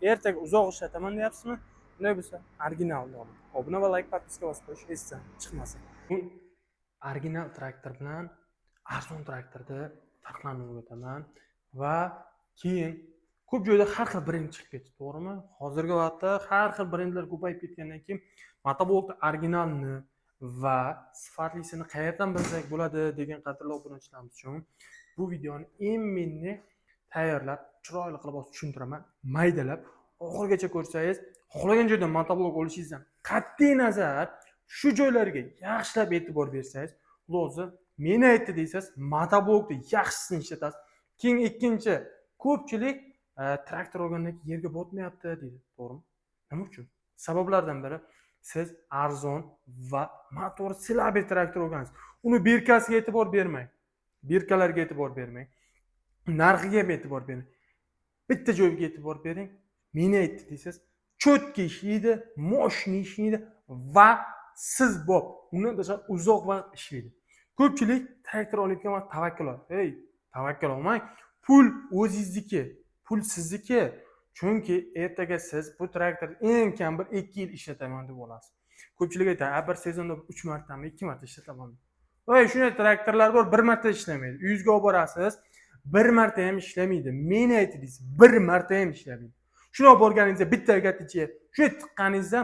Ertaga uzoq ishlataman deyapsizmi? Unday bo'lsa, originalni oling. Obuna va layk, подписка bosib qo'yish esdan chiqmasin. Bu original traktor bilan arzon traktorda farqlarini o'rgataman va keyin ko'p joyda har xil brend chiqib ketdi, to'g'rimi? Hozirgi vaqtda har xil brendlar ko'payib ketgandan keyin motoblokni originalni va sifatlisini qayerdan bilsak bo'ladi degan qadrli obunachilarimiz uchun bu videoni именно tayyorlab, chiroyli qilib hozir tushuntiraman, maydalab. Oxirigacha ko'rsangiz, xohlagan joydan motoblok olishingizdan qat'iy nazar shu joylarga yaxshilab e'tibor bersangiz, xudo o'zi meni aytdi deysiz, motoblokni yaxshisini ishlatasiz. Keyin ikkinchi, ko'pchilik traktor olgandan keyin yerga botmayapti deydi, to'g'rimi? Nima uchun? Sabablardan biri, siz arzon va motori слабый traktor olgansiz. Uni бирка siga e'tibor bermang, бирка larga e'tibor bermang, narxiga ham e'tibor bering, bitta joyga e'tibor bering. Meni aytdi deysiz, четко ishlaydi, мощный ishlaydi va siz bob undan tashqari uzoq vaqt ishlaydi. Ko'pchilik traktor olayotgan vaqt tavakkal oladi. Ey, tavakkal olmang, pul o'zingizniki, pul sizniki, chunki ertaga siz bu traktorni eng kam 1-2 yil ishlataman deb olasiz. Ko'pchilik aytadi, a bir sezonda uch martami, ikki marta ishlataman. Voy, shunday traktorlar bor, bir marta ishlamaydi. Uyingizga olib borasiz, bir marta ham ishlamaydi. Meni aytdi deysiz, bir marta ham ishlamaydi. Shuni olib borganingizda bitta agregat ichiga shunday tiqqaningizda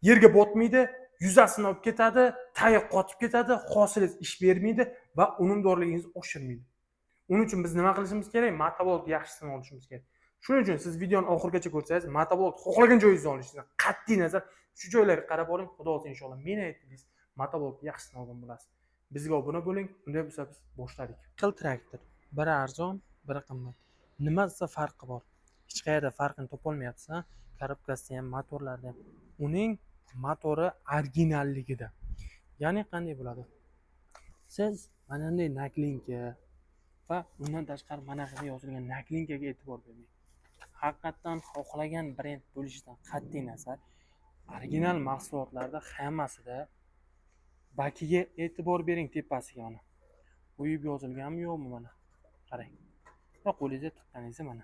yerga botmaydi, yuzasini olib ketadi, tagi qotib ketadi, hosilingiz ish bermaydi va unumdorligingizni oshirmaydi. Uning uchun biz nima qilishimiz kerak? Motoblok yaxshisini olishimiz kerak. Shuning uchun siz videoni oxirigacha ko'rsangiz, motoblok xohlagan joyingizdan olishingizdan qat'iy nazar shu joylarga qarab oling. Xudo xohlasa, inshaalloh, meni aytdi deysiz, motoblok yaxshisini olgan bo'lasiz. Bizga obuna bo'ling. Unday bo'lsa, biz boshladik. Xil traktor, biri arzon, biri qimmat, nima desa farqi bor? Hech qayerda farqini topolmayapsiz. Коробка sida ham, motorlarda ham. Uning motori originalligida. Ya'ni qanday bo'ladi? Siz mana bunday наклейка va undan tashqari mana bu yozilgan наклейка ga e'tibor bermang. Haqiqatdan xohlagan brend bo'lishidan qat'iy nazar original mahsulotlarda hammasida bakiga e'tibor bering, tepasiga mana o'yib yozilganmi, yo'qmi, mana qarang va qo'lingizga tiqqaningizda mana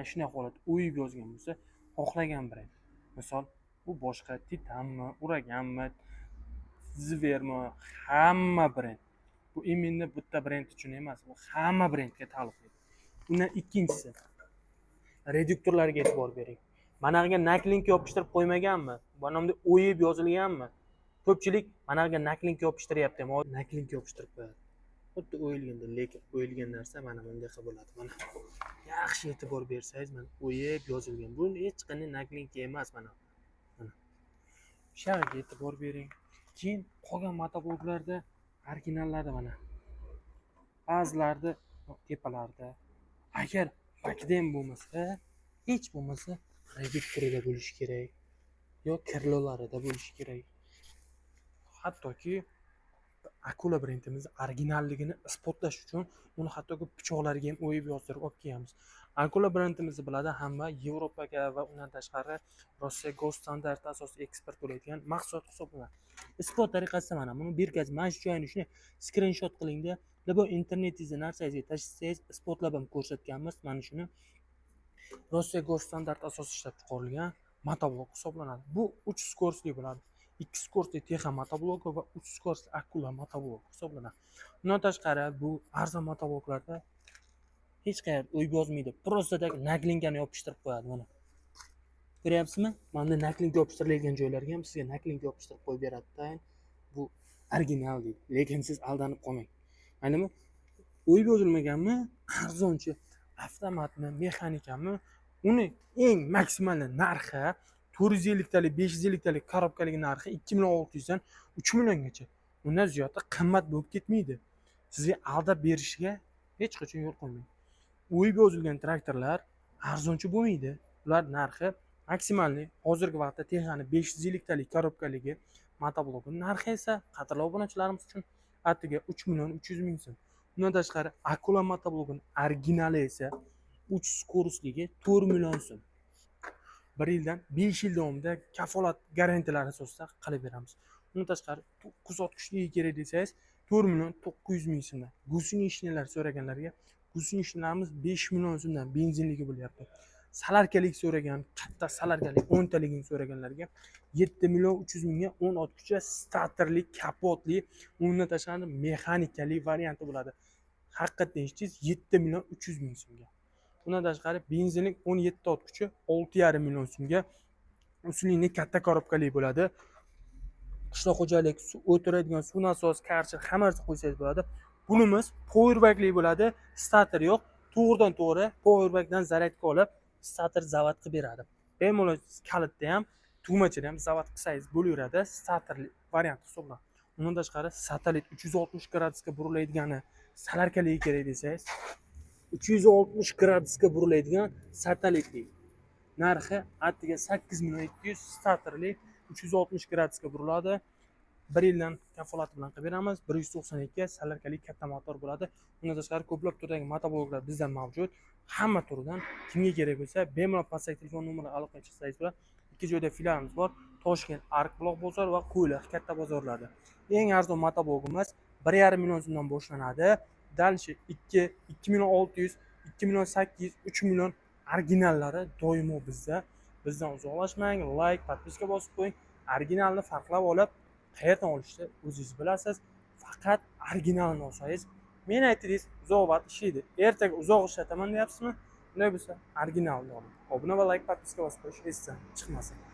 shunday holat o'yib yozgan bo'lsa, xohlagan brend, misol, bu boshqa Titanmi, Uraganmi, Zvermi, hamma brend. Bu именно bitta brend uchun emas, bu hamma brendga taalluqli. Undan ikkinchisi, reduktorlarga e'tibor bering. Mana bunga наклейка yopishtirib qo'ymaganmi, mana bunday o'yib yozilganmi? Ko'pchilik mana bunga наклейка yopishtiryapti ham, наклейка yopishtirib qo'yadi, xuddi o'yilganda. Lekin o'yilgan narsa mana bundaqa bo'ladi. Mana, yaxshi e'tibor bersangiz, mana o'yib yozilgan. Bu hech qanday наклейка emas. Mana shu yog'iga e'tibor bering. Keyin qolgan motobloklarda, originallarda, mana ba'zilarida tepalarida, agar bakida ham bo'lmasa, hech bo'lmasa reduktorida bo'lishi kerak yo крыло larida bo'lishi kerak. Hattoki Akula brendimizni originalligini isbotlash uchun uni hattoki pichoqlariga ham o'yib yozdirib olib kelganmiz. Akula brendimizni biladi hamma, Yevropaga va undan tashqari Rossiya госстандарт asosida eksport bo'ladigan mahsulot hisoblanadi. Isbot tariqasida mana buni бирка si, mana shu joyini shunday skrinshot qilingda, любой internetingizda narsangizga tashlasangiz, isbotlab ham ko'rsatganmiz. Mana shuni Rossiya госстандарт asosida ishlab chiqarilgan motoblok hisoblanadi. Bu uch скорость li bo'ladi, ikki скорость li Texa motobloki va uch скорость li Akula motobloki hisoblanadi. Undan tashqari, bu arzon motobloklarda hech qayerda o'yib yozmaydi, просто так наклейка ni yopishtirib qo'yadi. Mana, ko'ryapsizmi? Mana bunday наклейка yopishtirilgan joylarga ham sizga наклейка yopishtirib qo'yib beradi tayin, bu original deydi. Lekin siz aldanib qolmang. Maylimi, o'yib yozilmaganmi, arzonchi, avtomatmi, mexanikami, uni eng maksimal narxi 450 talik, 550 talik коробка lik narxi 2 million 600 dan 3 milliongacha. Undan ziyodi qimmat bo'lib ketmaydi. Sizga aldab berishiga hech qachon yo'l qo'ymang. O'yib yozilgan traktorlar arzonchi bo'lmaydi, ular narxi максимальный. Hozirgi vaqtda Texani 550 talik коробка ligi motoblokini narxi esa qadrli obunachilarimiz uchun atigi 3 million 300 ming so'm. Undan tashqari, Akula motoblokini originali esa uch скорость ligi 4 million so'm. 1 yildan 5 yil davomida kafolat garantiyalar asosida qilib beramiz. Undan tashqari, to'qqiz ot kuchligi kerak desangiz, 4 million 900 ming so'mdan. Гусеничный lar so'raganlarga гусеничный larimiz 5 million so'mdan benzinligi bo'lyapti. Солярка lik so'ragan, katta солярка lik 10 taligini so'raganlarga 7 300 000 ga 10 ot kuchi, starterli, kapotli, undan tashqari mexanikali varianti bo'ladi. Haqiqatdan eshitdingiz, 7 300 000 so'mga. Undan tashqari benzinlik 17 ot kuchi 6,5 million so'mga, усиленный, katta коробка li bo'ladi. Qishloq xo'jalik suv o'tiradigan suv nasos, karcher, hamma narsa qo'ysangiz bo'ladi. Bunimiz powerbankli bo'ladi, starter yo'q, to'g'ridan to'g'ri powerbankdan zaryadka olib, starter zavod qilib beradi. Bemalol kalitda ham, tugmachada ham zavod qilsangiz bo'laveradi, starterli variant hisoblanadi. Undan tashqari satellit 360 gradusga buriladigani, солярка ligi kerak desangiz, 360 gradusga buriladigan satellitli, narxi attiga 8 200 000, starterli, 360 gradusga buriladi. Bir yildan kafolati bilan qilib beramiz. 192 солярка li katta motor bo'ladi. Undan tashqari ko'plab turdagi motobloklar bizda mavjud, hamma turidan. Kimga kerak bo'lsa, bemalol pastdagi telefon nomeriga aloqaga chiqsangiz bo'ladi. Ikki joyda filialimiz bor: Toshkent Ark buloq bozor va Qo'yliq katta bozorlarda. Eng arzon motoblokimiz 1,5 million so'mdan boshlanadi. Дальше 2, 2 600 000, 2 800 000, 3 million originallari doimo bizda. Bizdan uzoqlashmang, layk, подписка bosib qo'ying. Originalni farqlab olib, qayerdan olishni o'zingiz bilasiz. Faqat originalini olsangiz, men aytdingiz, uzoq vaqt ishlaydi. Ertaga uzoq ishlataman deyapsizmi? Unday bo'lsa, originalni oling. Obuna va layk, подписка bosib qo'yish esdan chiqmasin.